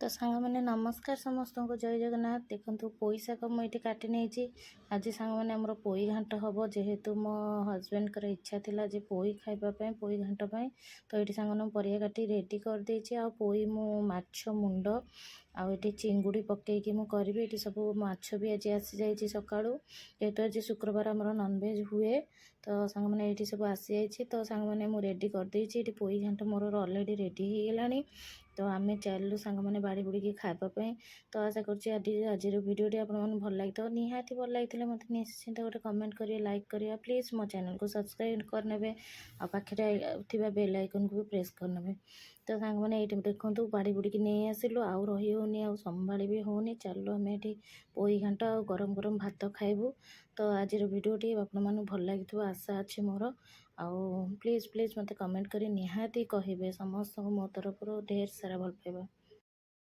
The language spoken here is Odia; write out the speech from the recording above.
ତ ସାଙ୍ଗମାନେ, ନମସ୍କାର ସମସ୍ତଙ୍କୁ, ଜୟ ଜଗନ୍ନାଥ। ଦେଖନ୍ତୁ, ପୋଇ ଶାଗ ମୁଁ ଏଇଠି କାଟି ନେଇଛି। ଆଜି ସାଙ୍ଗମାନେ, ଆମର ପୋଇ ଘାଣ୍ଟ ହେବ, ଯେହେତୁ ମୋ ହଜବେଣ୍ଡଙ୍କର ଇଚ୍ଛା ଥିଲା ଯେ ପୋଇ ଖାଇବା ପାଇଁ, ପୋଇ ଘାଣ୍ଟ ପାଇଁ। ତ ଏଇଠି ସାଙ୍ଗମାନେ, ମୁଁ ପରିବା କାଟି ରେଡ଼ି କରିଦେଇଛି। ଆଉ ପୋଇ ମୁଁ ମାଛ ମୁଣ୍ଡ ଆଉ ଏଠି ଚିଙ୍ଗୁଡ଼ି ପକେଇକି ମୁଁ କରିବି। ଏଠି ସବୁ ମାଛ ବି ଆଜି ଆସିଯାଇଛି ସକାଳୁ। ଯେହେତୁ ଆଜି ଶୁକ୍ରବାର, ଆମର ନନଭେଜ୍ ହୁଏ। ତ ସାଙ୍ଗମାନେ, ଏଇଠି ସବୁ ଆସିଯାଇଛି। ତ ସାଙ୍ଗମାନେ, ମୁଁ ରେଡ଼ି କରିଦେଇଛି। ଏଠି ପୋଇ ଘାଣ୍ଟ ମୋର ଅଲରେଡ଼ି ରେଡ଼ି ହେଇଗଲାଣି। ତ ଆମେ ଚାଲିଲୁ ସାଙ୍ଗମାନେ ବାଢ଼ି ବୁଢ଼ିକି ଖାଇବା ପାଇଁ। ତ ଆଶା କରୁଛି ଆଜିର ଭିଡ଼ିଓଟି ଆପଣମାନଙ୍କୁ ଭଲ ଲାଗିଥିବ। ନିହାତି ଭଲ ଲାଗିଥିଲେ ମୋତେ ନିଶ୍ଚିନ୍ତ ଗୋଟେ କମେଣ୍ଟ କରିବେ, ଲାଇକ୍ କରିବେ। ପ୍ଲିଜ୍ ମୋ ଚ୍ୟାନେଲକୁ ସବସ୍କ୍ରାଇବ୍ କରିନେବେ ଆଉ ପାଖରେ ଥିବା ବେଲ୍ ଆଇକନ୍କୁ ବି ପ୍ରେସ୍ କରିନେବେ। ତ ସାଙ୍ଗମାନେ, ଏଇଠି ଦେଖନ୍ତୁ, ବାଢ଼ି ବୁଢ଼ିକି ନେଇ ଆସିଲୁ। ଆଉ ରହି ହେଉନି ଆଉ ସମ୍ଭାଳି ବି ହେଉନି। ଚାଲୁ, ଆମେ ଏଠି ପୋଇ ଘାଣ୍ଟ ଆଉ ଗରମ ଗରମ ଭାତ ଖାଇବୁ। ତ ଆଜିର ଭିଡ଼ିଓଟି ଆପଣମାନଙ୍କୁ ଭଲ ଲାଗିଥିବ, ଆଶା ଅଛି ମୋର। ଆଉ ପ୍ଲିଜ୍ ପ୍ଲିଜ୍ ମୋତେ କମେଣ୍ଟ କରି ନିହାତି କହିବେ। ସମସ୍ତଙ୍କୁ ମୋ ତରଫରୁ ଢେର ସାରା ଭଲ ପାଇବା।